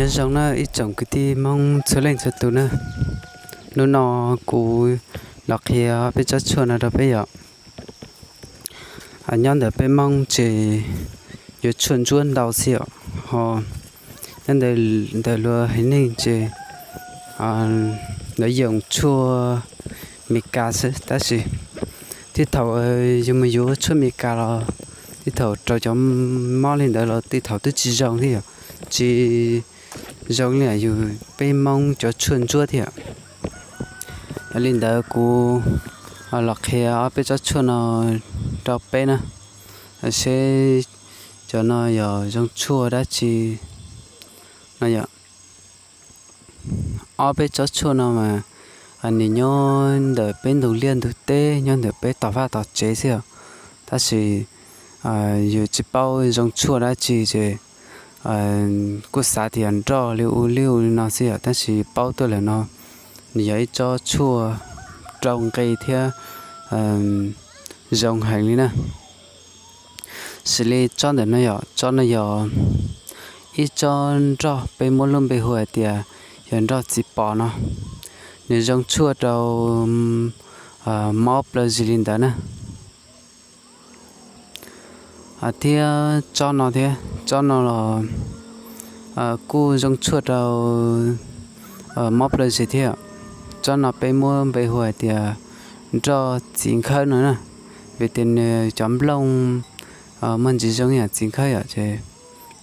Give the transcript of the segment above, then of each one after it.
Zoo na ib tsoom kwv tij Hmoob txhua leej txhua tus na, hnub no kuv los qhia peb tsob tshuaj no rau peb yom. Nyob ntawm peb Hmoob ces yuav tshuaj ntsuab ntau xwb yom, ho nyob ntawm luag haiv neeg ces lawv yoog tshuaj Meskas xwb, tab sis tej thaum yus mus yuav tshuaj Meskas los tej thaum rau cov mob li ntawd los tej thaum twb tsis zoo thiab yom, tsis zoo li yus peb Hmoob cov tshuaj ntsuab thiab. Yog li ntawd kuv los qhia ob peb tsob tshuaj no rau peb na, seb cov no yog zoo tshuaj dab tsi no yom. Ob peb tsob tshuaj no mas nws nyob ntawm peb ntug liaj ntug teb, nyob ntawm peb tom vaj tom tsev xwb os, tab sis yus tsis paub zoo tshuaj dab tsi ces kuj xav tias nroj li ub li ub li no xwb yom, tab sis paub tuaj lawm no nws yog ib tsob tshuaj rau nqi thiab zoo heev li na. Xws li tsob ntawm no yom, tsob no yog ib tsob nroj peb muab lub npe hu hais tias yog nroj txiv pos no, nws zoo tshuaj rau mob plaws zis li ntawd na. Thiab tsob no thiab, tsob no los kuj zoo tshuaj rau mob plaws zis thiab. Tsob no peb muab npe hu hais tias nroj txiv nkhawb no na, vim tias nws cov nplooj muaj ntsis zoo yam txiv nkhawb yom, ces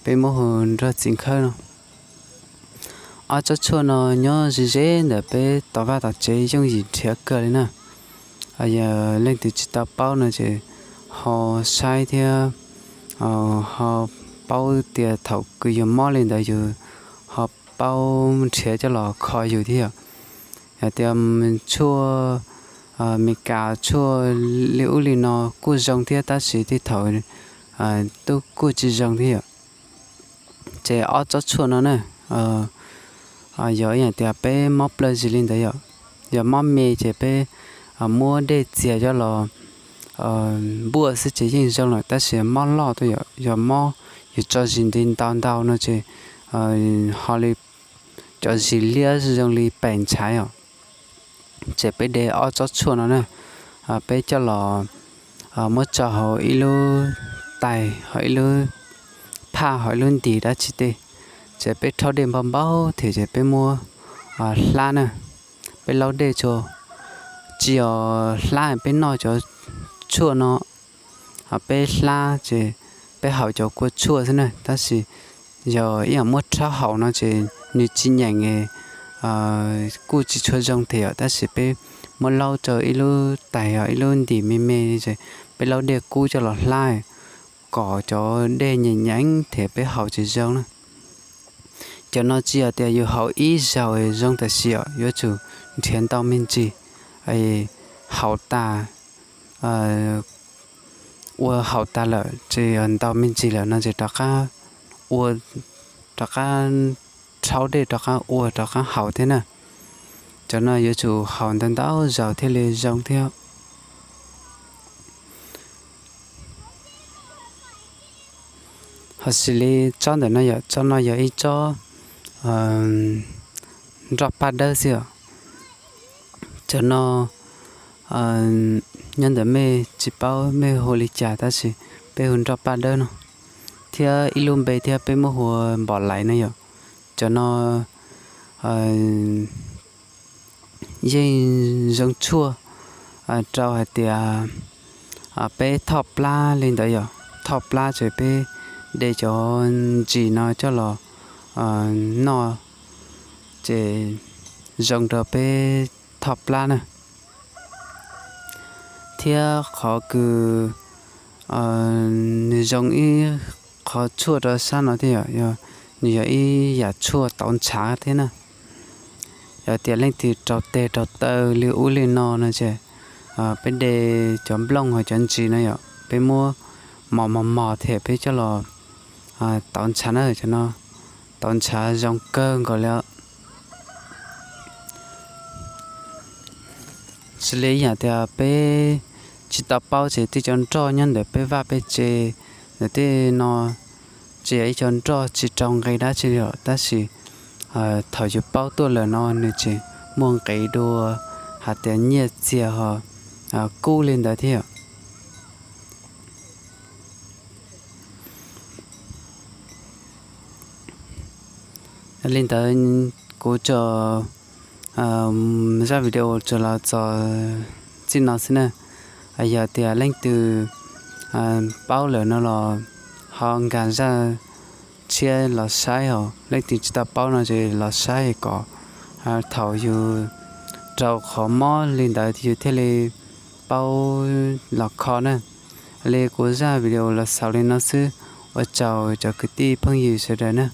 peb muab hu nroj txiv nkhawb no. Ob tsob tshuaj no nyob ze ze ntawm peb tom vaj tom tsev yooj yim nrhiav kawg li na. Yog leej twg tsis tau paub no ces ho saib thiab ho paub tias thaum kws yus mob li ntawd yus ho paub nrhiav coj los kho yus thiab yom. Yog tias tshuaj Meskas tshuaj li ub li no kuj zoo thiab tab sis tej thaum twb kuj tsis zoo thiab yom. Ces ob tsob tshuaj no na, yog ib yam tias peb mob plaws zis li ntawd yom, yog mob me ces peb muab dej txias coj los npuaj xwb ces yeej zoo lawm, tab sis mob loj tuaj yom, yog mob yus tso zis nti ntau ntau no ces ho li cov zis liab zoo li pem ntshav os. Ces peb de ob tsob tshuaj no na, peb coj los muab tso hauv ib lub tais, hauv ib lub phaj, hauv ib lub ntim dab tsi tej, ces peb rhaub dej npau npau thiab ces peb muab hlab na. Peb laub dej tso, tsis yog hlab peb noj cov tshuaj no, peb hlab ces peb haus cov kua tshuaj xwb na, tab sis yog ib yam muab rhaub haus no ces nws tsis nyeem, kuj tsis tshua zoo thiab yom, tab sis peb muab laub rau ib lub tais os ib lub ntim me me, peb laub dej kub coj los hlab, kom cov dej nyeem nyeem thiab peb haus tsis zoo na. Cov no tsis yog tias yus haus ib zaug zoo tam sim os, yuav tsum nrhiav ntau me ntsis, haus tas, ua haus tas lawm ces yog ntau me ntsis lawm no ces rov qab ua, rov qab rhaub dej rov qab ua rov qab haus thiab na. Cov no yuav tsum haus ntau ntau zaus thiaj li zoo thiab. Ho xws li tsob ntawm no yom, tsob no yog ib tsob nroj paj dawb xwb os. Cov no nyob ntawm mej tsis paub mej hu li cas tab sis peb hu nroj paj dawb no, thiab ib lub npe thiab peb muab hu npom lais no yom. Cov no yeej zoo tshuaj rau hais tias peb thoj plab li ntawd yom, thoj plab ces peb de cov ntsis no coj los noj ces zoo rau peb thoj plab na. Thiab qhov kws nws zoo ib qhov tshuaj rau sab no thiab yom, yog nws yog ib yam tshuaj tauv ntshav thiab na. Yog tias leej twg raug teg raug taw li ub li no no ces peb de cov nplooj ho cov ntsis no yom, peb muab mos mos mos thiab peb coj los tauv ntshav na, cov no tauv ntshav zoo kawg nkaus li. Xws li yam tias peb tsis tau paub ces tej cov nroj nyob ntawm peb vaj peb tsev ntawm tej no tsis yog ib co nroj tsis rau nqi dab tsi li os, tab sis thaum yus paub tuaj lawm no nws tseem muaj nqis dua hais tias nyiaj txiag ho kub li ntawd thiab. Li ntawd kuv zaj video tsuas los txog txij no xwb na. Yog tias leej twg paub lawm no los ho nkag zaj tshiab los saib os, leej twg tsis tau paub no ces los saib kom thaum yus raug qhov mob li ntawd yus thiaj li paub los kho na. Li kuv zaj video los xaus li no xwb, ua tsaug cov kwv tij phooj ywg sawv daws na.